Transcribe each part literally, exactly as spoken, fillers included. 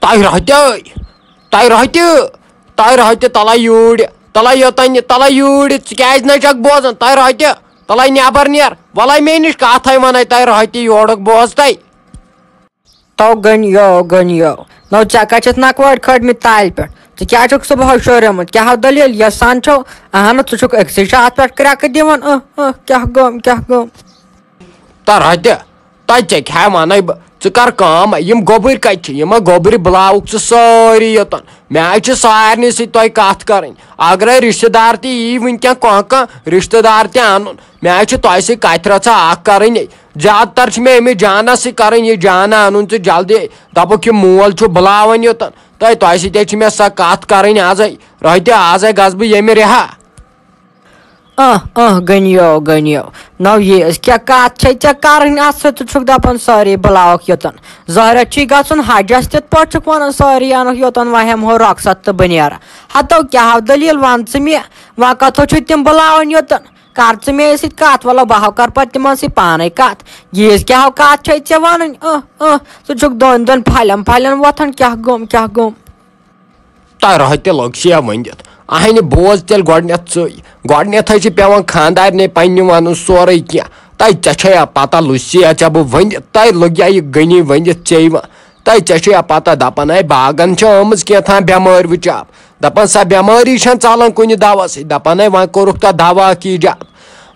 تۄہہِ رۄہتہِ، تۄہہِ رۄہتہِ، تۄہہِ رۄہتہِ، تَلَے یوٗرۍ، تَلَے یوٚتَن، تَلَے یوٗرۍ، ژٕ کیٛازِ نہ چھَکھ بوزان؟ تۄہہِ رۄہتہِ، تَلَے نٮ۪بر نیر، وَلَے مے نِش کَتھَے وَنَے، تۄہہِ رۄہتہِ یورُک بوز تَے۔ تو گٔنیو، گٔنیو، نو ژےٚ کَتہِ چھَتھ نَکوارِ کھٲجمٕتۍ تالہِ پٮ۪ٹھ؟ ژٕ کیٛازِ چھُکھ صُبحٲے شوریومُت؟ کیٛاہ ہو دٔلیٖل؟ یَژھان چھَو؟ اَہَنہٕ، ژٕ چھُکھ أکسٕے شاخ پٮ۪ٹھ کرٛٮ۪کہٕ دِوان۔ اۭں، اۭں، کیٛاہ گوٚم، کیٛاہ گوٚم؟ تہٕ رۄہتہِ، تۄہہِ ژےٚ کیٛاہ وَنَے بہٕ؟ ژٕ کر کٲم، یِم گوٚبٕرۍ کَتہِ چھِ؟ یِمَن گوٚبٕرۍ بُلاوُکھ ژٕ سٲری یوٚتَن۔ مےٚ حظ چھِ سارنٕے سۭتۍ تۄہہِ کَتھ کَرٕنۍ۔ اگرَے رِشتہٕ دار تہِ یی وٕنکٮ۪ن کانٛہہ کانٛہہ، رِشتہٕ دار تہِ اَنُن۔ مےٚ حظ چھِ تۄہہِ سۭتۍ کَتھِ رَژھا اَکھ کَرٕنۍ۔ زیادٕ تر چھِ مےٚ أمِس جانَس سۭتۍ کَرٕنۍ، یہِ جانہٕ اَنُن ژٕ جلدی۔ دَپُکھ یہِ مول چھُ بُلاوان یوٚتَن۔ تۄہہِ، تۄہہِ سۭتۍ حظ چھِ مےٚ سۄ کَتھ کَرٕنۍ آزَے۔ رۄہتہِ، آزَے گژھٕ بہٕ ییٚمہِ رِہا۔ اہ، اہ، گٔنیو، گٔنیو۔ نو یہِ أسۍ کیٛاہ کَتھ چھے ژےٚ کَرٕنۍ اَتھ سۭتۍ؟ ژٕ چھُکھ دَپان سٲری بُلاوَکھ یوٚتَن۔ ظٲہرَس چھُے گژھُن حجَس، تِتھ پٲٹھۍ چھُکھ وَنان سٲری اَنَکھ یوٚتَن، وۄنۍ ہٮ۪مہٕ ہو رۄخصت تہٕ بہٕ نیرٕ۔ ہَتو کیٛاہ ہو دٔلیٖل، وَن ژٕ مےٚ، وۄنۍ کَتھ ہو چھُے تِم بُلاوان یوٚتَن؟ کَر ژٕ مے سۭتۍ کَتھ، وَلہٕ بہٕ ہاو کَرٕ پَتہٕ تِمَن سۭتۍ پانَے کَتھ۔ ییٖژ کیٛاہ ہو کَتھ چھے ژےٚ وَنٕنۍ؟ اہ، اہ، ژٕ چھُکھ دۄن دۄن پھَلٮ۪ن پھَلٮ۪ن وۄتھان، کیٛاہ گوٚم، کیٛاہ گوٚم؟ تۄہہِ رۄہتہِ لوٚگ سیا ؤنِتھ۔ اہنہِ بوز تیٚلہِ گۄڈٕنٮ۪تھ ژٕے۔ گۄڈٕنٮ۪تھٕے چھِ پٮ۪وان خانٛدارنہِ پنٛنہِ وَنُن سورُے کینٛہہ۔ تۄہہِ، ژےٚ چھےٚ یا پَتہ لُسیا ژےٚ بہٕ ؤنِتھ، تۄہہِ لوٚگیا یہِ غنی ؤنِتھ ژےٚ یِوان؟ تۄہہِ، ژےٚ چھےٚ یا پَتہ دَپان ہے باغَن چھِ آمٕژ کینٛہہ تام بٮ۪مٲرۍ وٕچاپ۔ دَپان سۄ بٮ۪مٲری چھَنہٕ ژَلان کُنہِ دَوا سۭتۍ۔ دَپان ہے وۄنۍ کوٚرُکھ تَتھ دَوا اَکھ ایٖجاد۔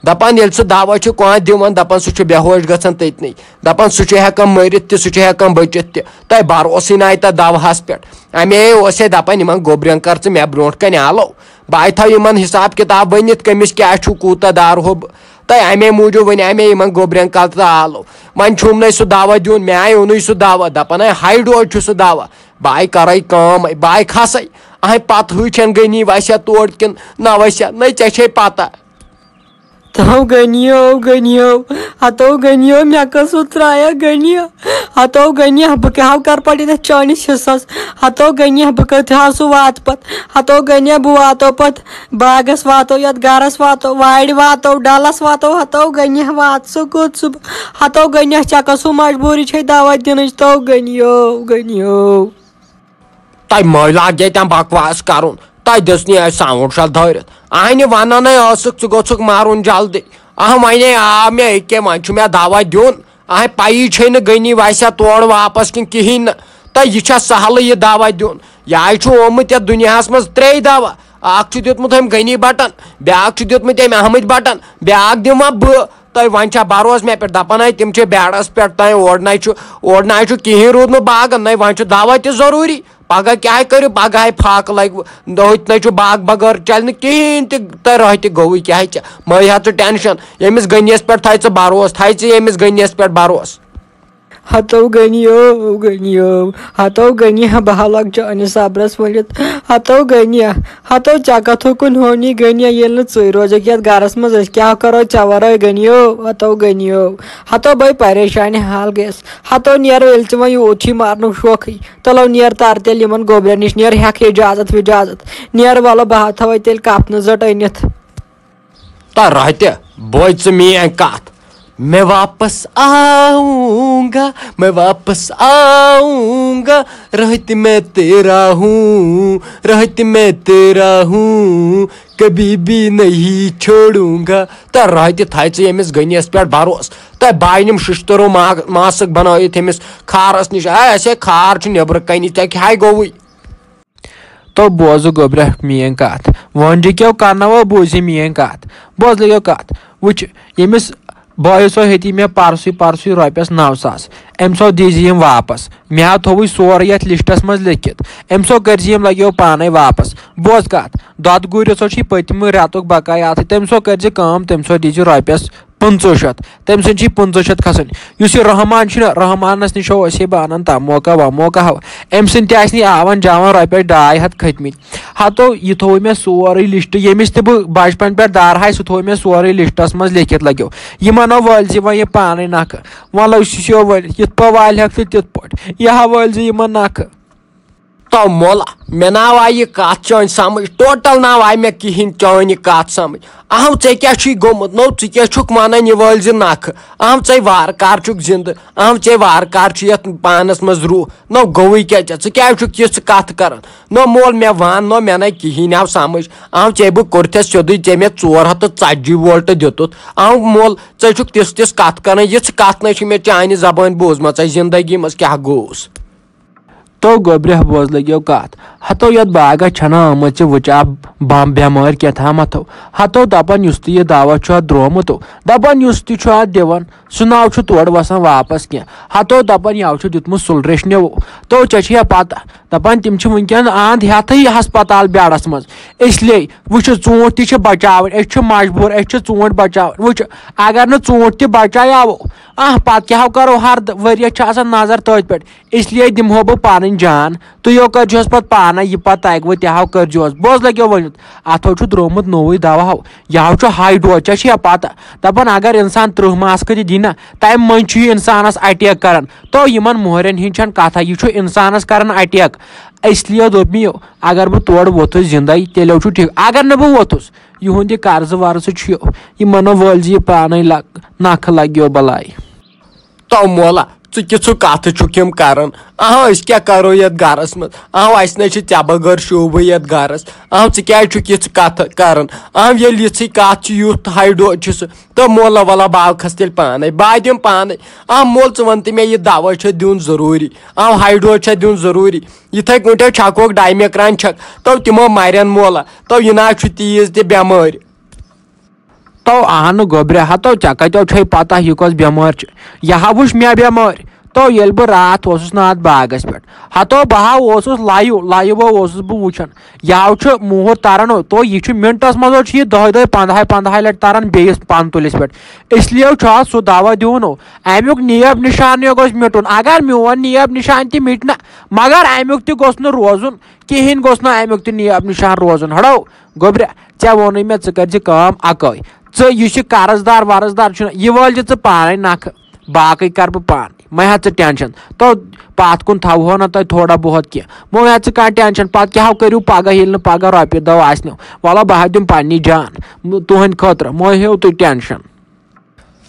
دَپان ییٚلہِ سُہ دَوا چھُ کانٛہہ دِوان، دَپان سُہ چھُ بے ہوش گژھان تٔتنٕے۔ دَپان سُہ چھُ ہٮ۪کان مٔرِتھ تہِ، سُہ چھُ ہٮ۪کان بٔچِتھ تہِ۔ تۄہہِ بَروسٕے نَے تَتھ دَوہَس پٮ۪ٹھ۔ اَمے اوس ہے دَپان یِمَن گوٚبرٮ۪ن کر ژٕ مےٚ برونٛٹھ کَنہِ آلو۔ بہٕ ہاے تھاوٕ یِمَن حِساب کِتاب ؤنِتھ کٔمِس کیٛاہ چھُ کوٗتاہ دارٕ ہوٚب۔ تۄہہِ اَمے موٗجوٗب ؤنۍ اَمے یِمَن گوٚبرٮ۪ن کر ژٕ آلو۔ وۄنۍ چھُم نَے سُہ دَوا دیُن، مےٚ آے اوٚنُے سُہ دَوا۔ دَپان ہے ہاے ڈوز چھُ سُہ دَوا۔ بہٕ آے کَرَے کٲم، بہٕ آے کھسَے۔ اَہَے پَتہٕ ہٕے چھَنہٕ غنی وَسیا تور کِنہٕ نہ وَسیا، نَے ژےٚ چھے پَتہ۔ تو غنیو، غنیو، ہتو غنیو، مےٚ کٔژ ہُہ ترٛایَکھ غنیہ۔ ہتو غنیہ، بہٕ کیٛاہ ہاو کَرٕ پَتہٕ ییٚتٮ۪تھ چٲنِس حِصَس؟ ہتو غنیہ، بہٕ کَتہِ ہاو سُہ واتہٕ پَتہٕ؟ ہتو غنیہ، بہٕ واتو پَتہٕ باغَس واتو، یَتھ گَرَس واتو، وارِ واتو، ڈَلَس واتو، ہتو غنیہ وات سُہ کوٚت سُہ؟ ہتو غنیہ، ژےٚ کۄس ہُہ مجبوٗری چھے دعوت دِنٕچ؟ تو غنیو، غنیو۔ تۄہہِ مٔلۍ لاگے تَمہِ بکواس کرُن۔ تۄہہِ دِژ نہٕ اَسہِ ساوُنٛڈ شل دٲرِتھ۔ اہنہِ ونان ہے ٲسٕکھ ژٕ گوٚژھُکھ مرُن جلدی۔ اہم ونے آو مےٚ أکے، وۄنۍ چھُ مےٚ دوا دیُن۔ اہے پَیی چھے نہٕ غنی وسیا تورٕ واپس کِنہٕ کِہیٖنۍ نہٕ۔ تہٕ یہِ چھا سہلٕے یہِ دوا دیُن؟ یہِ آے چھُ آمُت یتھ دُنیاہس منٛز ترٛے دوا۔ اکھ چھُ دیُتمُت أمۍ غنی بٹن، بیٛاکھ چھُ دیُتمُت أمۍ احمد بٹن، بیٛاکھ دِمہٕ بہٕ۔ تۄہہِ وۄنۍ چھا بھروسہٕ مےٚ پٮ۪ٹھ؟ دَپان ہے تِم چھِ بیڈَس پٮ۪ٹھ تام، اورٕ نَے چھُ، اورٕ نَے چھُ کِہیٖنۍ روٗدمُت باغَن، نَے وۄنۍ چھُ دَوا تہِ ضروٗری۔ پَگاہ کیٛاہ کٔرِو؟ پَگاہ ہے فاقہٕ لَگہِ، ہوٚتہِ نَے چھُ باغ بغٲر چَلہِ نہٕ کِہیٖنۍ تہِ، تہٕ رٲتھ تہِ گوٚوُے کیٛاہ ژےٚ؟ مہٕ ہےٚ ژٕ ٹٮ۪نشَن، ییٚمِس غنیَس پٮ۪ٹھ تھاے ژٕ بھروسہٕ، تھاے ژٕ ییٚمِس غنیَس پٮ۪ٹھ بھروسہٕ۔ ہتو غنیو، غنیو، ہتو غنیہ، بہٕ ہا لۄکچہِ انہِ صبرس ؤلِتھ۔ ہتو غنیہ، ہتو ژےٚ کتھو کُن ہونی غنیہ، ییٚلہِ نہٕ ژٕے روزکھ یتھ گرس منٛز، أسۍ کیٛاہ کرو ژےٚ ورٲے غنیو؟ ہتو غنیو، ہتو بے پریشانہِ حال گٔیس۔ ہتو نیرو ییٚلہِ ژےٚ وۄنۍ یوٗت چھُے مارنُک شوقٕے، تلو نیر تر تیٚلہِ یِمن گوبرٮ۪ن نِش، نیر ہٮ۪کھ اجازت وجازت، نیر وَلہٕ بہٕ ہا تھاوے تیٚلہِ کپنہٕ زٔٹ أنِتھ۔ تہٕ راتہِ بوزِ ژٕ میٲنۍ کتھ۔ میں واپس آؤں گا، میں واپس آؤں گا، راتہِ میں تیرا ہوں، راتہِ میں تیرا ہوں، کبھی بھی نہیں چھوڑوں گا۔ تہٕ راتہِ تھایہِ ژٕ ییٚمِس غنیَس پٮ۪ٹھ بھروسہٕ۔ تہٕ بہٕ نِمہٕ شِشتٕرو ما-، ماسک بنٲوِتھ أمِس کھارس نِش۔ اے، اَسے کھار چھُ نیٚبرٕ کنہِ، ژےٚ کیٛاہ گوٚوُے؟ تو بوزٕ گوٚبرا میٲنۍ کتھ، وۄنجہِ کیو کنو بوٗزِ میٲنۍ کتھ۔ بوز لگیو کتھ، وٕچھ، ییٚمِس بٲیِس سو ہیٚتی مےٚ پرسُے پرسُے رۄپیس نو ساس، أمۍ سو دیٖزِ یِم واپس۔ مےٚ ہا تھووُے سورُے یتھ لسٹس منٛز لیکھِتھ، أمۍ سو کٔرزِ یِم لگیو پانے واپس۔ بوز کتھ، دۄدٕ گوٗرۍ سو چھُے پٔتمہِ رٮ۪تُک بقایا اتھٕے، تٔمۍ سو کٔرزِ کٲم، تٔمۍ سو دیٖزِ رۄپیس پٕنٛژٕہ شیٚتھ، تٔمۍ سٕنٛدۍ چھِ پٕنٛژٕہ شیٚتھ کھسان۔ یُس یہِ رحمان چھُنہ، رحمانس نِش چھو أسۍ ہے بانان تموکا وموکا ہاو، أمۍ سٕنٛدۍ تہِ آسہِ نہٕ آوان جاوان رۄپیس ڈاے ہتھ کھٔتمٕتۍ۔ ہتو، یہِ تھوٚو مےٚ سورُے لسٹ، ییٚمِس تہِ بہٕ بچپن پٮ۪ٹھ دارٕ ہاے، سُہ تھوٚو مےٚ سورُے لسٹس منٛز لیکھِتھ۔ لگیو یِمن ہو وٲلۍ زِ وۄنۍ یہِ پانے نکھٕ، وۄنۍ لوٚگ سُہ سیو وٲلِتھ، یِتھ پٲٹھۍ والہِ ہکھ تہٕ تِتھ پٲٹھۍ، یہِ ہا وٲلۍ زِ یِمن نکھٕ۔ تو مولا، مےٚ ناو آیہِ یہِ کتھ چٲنۍ سمجھ، ٹوٹل ناو آیہِ مےٚ کِہینۍ چٲنۍ یہِ کتھ سمجھ۔ اہم، ژےٚ کیٛاہ چھُے گوٚمُت؟ نو، ژٕ کیٛاہ چھُکھ ونان یہِ وٲلۍ زِ نکھٕ؟ اہم، ژے وارٕ کار چھُکھ زندٕ، اہم، ژے وارٕ کار چھُ یتھ پانس منٛز روح۔ نو، گوٚوٕے کیٛاہ ژےٚ؟ ژٕ کیٛازِ چھُکھ یِژھ کتھ کران؟ نو مول، مےٚ ون، نو، مےٚ نے کِہینۍ آو سمجھ۔ اہم، ژے بہٕ کوٚرتھس سیوٚدُے، ژےٚ مےٚ ژور ہتھ تہٕ ژتجی وولٹ دیُتُتھ۔ اہم مول، ژے چھُکھ تِژھ تِژھ کتھ کران، یِژھ کتھ نے چھِ مےٚ چانہِ زبٲنۍ بوٗزمٕژے زندگی منٛز، کیٛاہ گوٚوس؟ تو گوٚبرہ بوز لگیو کتھ۔ ہتو یتھ باغس چھنہ آمٕژ ژےٚ وٕچھا بم بٮ۪مٲرۍ کینٛہہ تام ہتو۔ ہتو دپان یُس تہِ یہِ دوا چھُ اتھ درٛومُت، دپان یُس تہِ چھُ اتھ دِوان، سُہ ناو چھُ تورٕ وسان واپس کینٛہہ۔ ہتو دپان یَوٕ چھُ دیُتمُت سُلریشنیو۔ تو ژےٚ چھےٚ پتہ، دپان تِم چھِ وٕنکیٚن آند ہٮ۪تھٕے ہسپتال بیڈس منٛز۔ اس لیے وٕچھِ، ژوٗنٛٹھۍ تہِ چھِ بچاوٕنۍ، أسۍ چھِ مجبوٗر، أسۍ چھِ ژوٗنٛٹھۍ بچاوٕنۍ۔ وٕچھ، اگر نہٕ ژوٗنٛٹھۍ تہِ بچاے آوو، آہ، پتہٕ کیٛاہ ہو کرو؟ ہر د-، ؤریس چھِ آسان نظر تٔتھۍ پٮ۪ٹھ۔ اس لیے دِمہو بہٕ پنٕنۍ جان۔ تُہۍ یو کٔرزِہوس پتہٕ پانے یہِ پتہٕ تگہِ وۄنۍ تہِ ہاو کٔرزِہوس۔ بوز لگیو ؤنِتھ، اتھ ہو چھُ درٛومُت نوٚوُے دوا ہو۔ یہِ ہو چھُ ہاے ڈوز، ژےٚ چھےٚ پتہ؟ دپان اگر انسان ترٕٛہ ماسکہٕ تہِ دِنہ، تمہِ منٛز چھُ یہِ انسانس اٹیک کران۔ تو یِمن مۄہرٮ۪ن ہِنٛز چھنہٕ کتھا، یہِ چھُ انسانس کران اٹیک۔ اس لیے دوٚپ مےٚ، اگر بہٕ تورٕ ووتھُس زندے، تیٚلہِ ہو چھُ ٹھیک۔ اگر نہٕ بہٕ ووتھُس، یِہُنٛد یہِ قرضہٕ ورضہٕ چھُ، یہِ منو وٲلۍ زِ یہِ پانے لگ-، نکھٕ لگیو بلاے۔ تو مولا، ژٕ کِژھٕ کتھٕ چھُکھ یِم کران؟ اہاں، أسۍ کیٛاہ کرو یتھ گرس منٛز؟ اہاں، اسہِ نَے چھِ ژےٚ بغٲر شوٗبٕے یتھ گرس۔ اہاں، ژٕ کیٛازِ چھُکھ یِژھٕ کتھٕ کران؟ اہاں، ییٚلہِ یِژھٕے کتھ چھِ، یُتھ ہاے ڈوز چھُ سُہ۔ تو مولا، ولا بہٕ ہاو کھس تیٚلہِ پانے، بہٕ ہاو دِمہٕ پانے۔ اہاں مول، ژٕ وَن تہٕ مےٚ، یہِ دوا چھا دیُن ضروٗری؟ اہاں، ہاے ڈوز چھا دیُن ضروٗری؟ یِتھے کٲٹھۍ چھکوکھ ڈایمیکران چھک، تو تِمو مرن مولا، تو یہِ نہ چھُ تیٖژ تہِ بٮ۪مٲرۍ۔ تو اہنہٕ گوٚبرِ، ہتو ژےٚ کتیو چھے پتہ یہِ کۄس بٮ۪مٲرۍ چھِ؟ یہِ ہا وٕچھ مےٚ بٮ۪مٲرۍ۔ تو ییٚلہِ بہٕ راتھ اوسُس نہٕ اتھ باغس پٮ۪ٹھ، ہتو بہٕ ہا اوسُس لایِو، لایِو ہا اوسُس بہٕ وٕچھان۔ یہِ ہا چھُ موٗر تران، تو یہِ چھُ منٹس منٛز چھُ یہِ دۄہے دۄہے پندہاے پندہاے لٹہِ تران بیٚیِس پن تُلِس پٮ۪ٹھ۔ اس لیے چھُ اتھ سُہ دوا دیُن۔ امیُک نیب نشان یہِ گوٚژھ مٹُن۔ اگر میون نیب نشان تہِ مٹہِ نہ، مگر امیُک تہِ گوٚژھ نہٕ روزُن کہیٖنۍ، گوٚژھ نہٕ امیُک تہِ نیب نشان روزُن۔ ہڑو گوٚبرِ، ژےٚ ووٚنُے مےٚ ژٕ کٔرۍ زِ کٲم اکٲے۔ ژٕ یُس یہِ قرض دار ورض دار چھُنہ، یہِ وٲلۍ زِ ژٕ پانے نکھٕ، باقٕے کرٕ بہٕ پانے۔ مہ ہےٚ ژٕ ٹینشن۔ تو پتھ کُن تھاوہو نہ تۄہہِ تھوڑا بہت کینٛہہ۔ مہ ہےٚ ژٕ کانٛہہ ٹینشن، پتہٕ کیٛاہ ہو کٔرِو پگاہ ییٚلہِ نہٕ پگاہ رۄپیہِ دہ آسہِ نہٕ۔ وَلہ بہٕ ہا دِمہٕ پننی جان، تُہنٛدِ خٲطرٕ مہ ہیٚیِو تُہۍ ٹینشن۔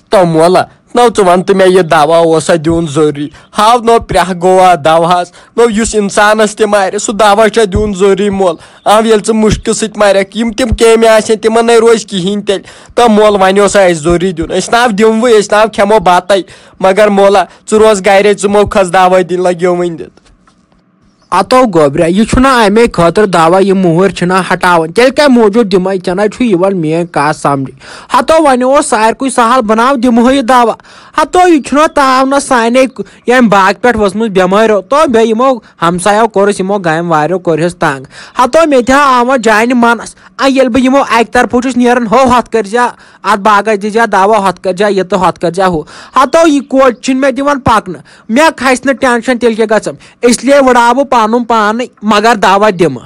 تو مولا، نو ژٕ وَن تہٕ مےٚ، یہِ دوا اوسا دیُن ضروٗری؟ ہاو نو پرٛیہ گوٚوا دواہَس؟ نو یُس اِنسانَس تہِ مارِ، سُہ دوا چھا دیُن ضروٗری مول؟ آو ییٚلہِ ژٕ مُشکہِ سۭتۍ مَرَکھ، یِم تِم کیٚمۍ آسن، تِمَن نَے روزِ کِہیٖنۍ تیٚلہِ۔ تو مول، وۄنۍ اوسا اَسہِ ضروٗری دیُن؟ أسۍ ناو دِموٕے، أسۍ ناو کھٮ۪مو بَتَے، مگر مولا، ژٕ روز گَرے، ژٕ مو کھَس دوا دِنۍ، لَگیو وۄنۍ دِتھ۔ اتو گوبریا، یہِ چھُنہ امے خٲطرٕ دوا، یہِ موہر چھِنہ ہٹاوان۔ تیٚلہِ کمہِ موٗجوٗب دِمے؟ ژےٚ نہ چھُے یِوان میٲنۍ کتھ سمجھ۔ ہتو وۄنۍ اوس ساروٕے سہل، بناو دِمہوے یہِ دوا۔ ہتو یہِ چھُنہ تاونس سانے ک-، ییٚمہِ باغ پٮ۪ٹھ ؤژھمٕژ بٮ۪مٲرۍ۔ تو مےٚ یِمو ہمسایو کوٚرُس، یِمو گامہِ واریو کوٚرہس تنگ۔ ہتو مےٚ تہِ ہا آو وۄنۍ جانہِ منس۔ آ، ییٚلہِ بہٕ یِمو اکہِ طرفہٕ چھُس نیران، ہو ہتھ کٔرۍ زِ اتھ باغس دِزِ ہا دوا، ہتھ کٔرۍ زِ ہا یہِ تہٕ ہتھ کٔرۍ زِ ہا ہُہ۔ ہتو یہِ کوچ چھِنہٕ مےٚ دِوان پکنہٕ۔ مےٚ کھسہِ نہٕ ٹینشن، تیٚلہِ کیٛاہ گژھم؟ اس لیے وٕڑاو بہٕ پنُن پانٕے، مگر دوا دِمہٕ۔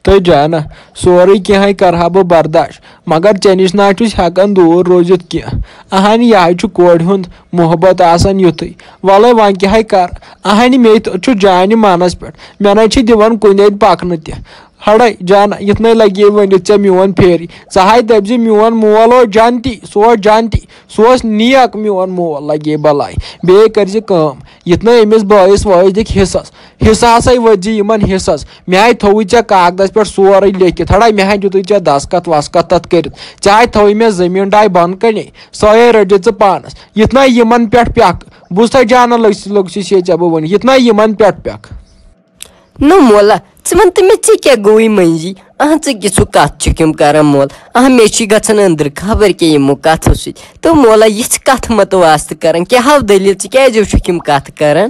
تہٕ جانہ، سورُے کینٛہہ کرٕ ہا بہٕ برداش، مگر ژےٚ نِش نہ چھُس ہٮ۪کان دوٗر روٗزِتھ کینٛہہ۔ اہنہِ، یہِ ہا چھُ کورِ ہُنٛد محبت آسان یُتھُے۔ وَلَے وۄنۍ کیٛاہ ہے کر؟ اہنہِ، مےٚ تہِ چھُ جانہِ منَس پٮ۪ٹھ، مےٚ نَے چھِ دِوان کُنہِ اَتھِ پکنہٕ تہِ۔ ہڑے جانہ، یِتھ نَے لگے ؤنِتھ ژےٚ میون پھیرِ۔ ژٕ ہاے دٔپۍ زِ میون مول اوس جنتی، سُہ اوس جنتی، سُہ اوس نیک میون مول، لگے بلاے۔ بیٚیہِ کٔرۍ زِ کٲم، یِتھ نَے أمِس بٲیِس وٲیِس دِکھ حصس، حصہٕ ہسا وٲتۍ زِ یِمن حصس۔ مےٚ ہاے تھووُے ژےٚ کاغدس پٮ۪ٹھ سورُے لیکھِتھ، ہڑے مےٚ ہاے دیُتُے ژےٚ دستخط وسخط تتھ کٔرِتھ۔ ژےٚ ہاے تھووُے مےٚ زٔمیٖن ڈاے بۄنہٕ کنے، سۄے رٔٹۍ زِ ژٕ پانس۔ یِتھ نَے یِمن پٮ۪ٹھ پٮ۪کھ، بوٗزتھا جانہ، لٔگۍ سٕے، لوٚگ سٕے سے ژےٚ بہٕ ؤنِتھ، یِتھ نَے یِمن پٮ۪ٹھ پٮ۪کھ۔ نہ مولا، ژٕ وَن تہٕ مےٚ، ژےٚ کیٛاہ گوٚوُے مٔنٛزی؟ اہن، ژٕ کِژھ ہُہ کَتھ چھُکھ یِم کَران مول؟ اہن، مےٚ چھُے گژھان أنٛدرٕ خبر کیٛاہ یِمو کَتھو سۭتۍ۔ تہٕ مولا، یِژھ کَتھٕ مہ تہٕ واستہٕ کَران، کیٛاہ ہاو دٔلیٖل، ژٕ کیٛازِ چھُکھ یِم کَتھٕ کَران؟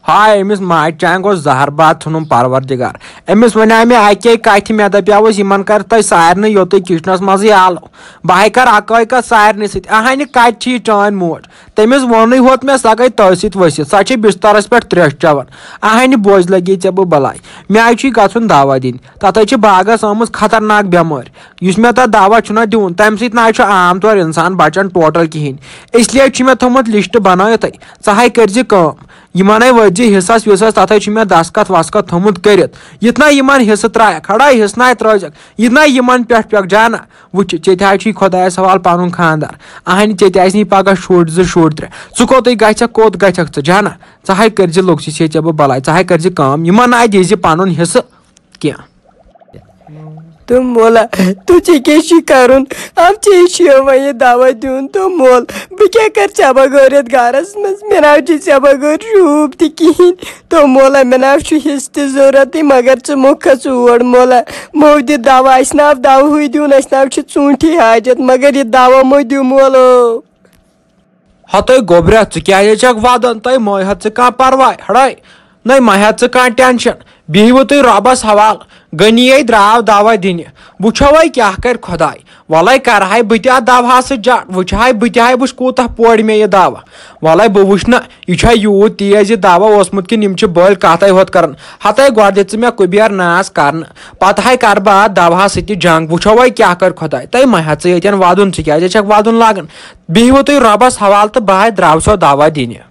ہاے، أمِس ماجہِ چانہِ گوٚژھ زہر باد ژھُنُن پروردگار۔ أمِس وَنیٛاے مےٚ اَکے کَتھِ، مےٚ دَپیٛاوُس یِمَن کَر تۄہہِ سارنٕے یوٚتُے کِچنَس منٛزٕے آلو۔ بہٕ ہاے کَرٕ اَکٲے کَتھ سارنٕے سۭتۍ۔ اہنہِ، کَتہِ چھِ یہِ چٲنۍ موج؟ تٔمِس ووٚنُے ہوت مےٚ، سۄ گٔے تٔتھۍ سۭتۍ ؤسِتھ۔ سۄ چھِ بسترس پٮ۪ٹھ ترٛیش چٮ۪وان۔ اہنہِ بوز لگے ژےٚ بہٕ بلاے۔ مےٚ آیہِ چھُے گژھُن دوا دِنۍ۔ تتھے چھِ باغس آمٕژ خطرناک بٮ۪مٲرۍ۔ یُس مےٚ تتھ دوا چھُنہ دیُن، تمہِ سۭتۍ نہ چھُ عام طور انسان بچان ٹوٹل کہیٖنۍ۔ اس لیے چھُ مےٚ تھوٚمُت لسٹ بنٲیتھے۔ ژٕ ہاے کٔرۍ زِ کٲم۔ یِمن ہے وٲتۍ زِ حصس وِصس، تتھے چھُ مےٚ دستخط وسخط تھوٚمُت کٔرِتھ۔ یِتھ نہ یِمن حصہٕ ترٛایکھ، ہڑے حصہٕ نہ ترٲوزکھ، یِتھ نہ یِمن پٮ۪ٹھ پٮ۪کھ جانہ۔ وٕچھ، ژےٚ تہِ حظ چھُے خۄدایس حوالہٕ پنُن خاندار۔ اہنہِ، ژےٚ تہِ آسہِ نہٕ پگاہ شُرۍ زٕ شُرۍ ترٛےٚ۔ ژٕ کوٚتٕے گژھکھ، کوٚت گژھکھ ژٕ جانہ؟ ژٕ ہاے کٔرۍ زِ لوٚکسٕے، ژےٚ بہٕ بلاے، ژٕ ہاے کٔرۍ زِ کٲم، یِمن نہ دِیہِ زِ پنُن حصہٕ کینٛہہ۔ تہٕ مولا، تہٕ ژےٚ کیٛاہ چھُے کرُن؟ اب ژےٚ چھُے وۄنۍ یہِ دوا دیُن۔ تہٕ مول، بہٕ کیٛاہ کرٕ ژےٚ بغٲر یتھ گرس منٛز؟ مےٚ نہ حظ چھُ ژےٚ بغٲر شوٗب تہِ کِہیٖنۍ۔ تہٕ مولا، مےٚ نہ حظ چھُ حصہٕ تہِ ضروٗرتٕے، مگر ژٕ مۄکھ کھژ اور۔ مولا، مو دِ دوا، اسہِ نہ حظ دوہٕے دیُن، اسہِ نہ حظ چھُ ژوٗنٛٹھی حاجت، مگر یہِ دوا مو دِ مولو۔ ہتٲے گوٚبریا، ژٕ کیٛازِ چھکھ ودان؟ تۄہہِ مہ ہیٚتھ ژٕ کانٛہہ پرواے، ہڑے، نَے مہ ہیٚتھ ژٕ کانٛہہ ٹینشن۔ بِہِو تُہۍ رۄبس حوالہٕ۔ غنی ہے درٛاو دوا دِنہِ۔ وٕچھو وۄنۍ کیٛاہ کرِ خۄداے۔ وَلَے کرٕ ہاے بہٕ تہِ اَتھ دواہَس سۭتۍ جٹ، وٕچھٕ ہاے بہٕ تہِ ہاے، وٕچھ کوٗتاہ پورِ مےٚ یہِ دوا۔ وَلَے بہٕ وٕچھٕ نہ، یہِ چھا یوٗت تیز یہِ دوا اوسمُت کِنہٕ یِم چھِ بٔلۍ کَتھَے ہوت کران۔ ہتَے گۄڈٕ دِ ژٕ مےٚ کُبیر ناز کرنہٕ، پتہٕ ہاے کرٕ بہٕ اَتھ دواہَس سۭتۍ تہِ جنگ، وٕچھو وۄنۍ کیٛاہ کرِ خۄداے۔ تَے مہ ہیٚتھ ژٕ ییٚتٮ۪ن وَدُن، ژٕ کیٛازِ چھکھ وَدُن لاگان؟ بِہِو تُہۍ رۄبس حوالہٕ تہٕ بہٕ ہاے درٛاو سو دوا دِنہِ۔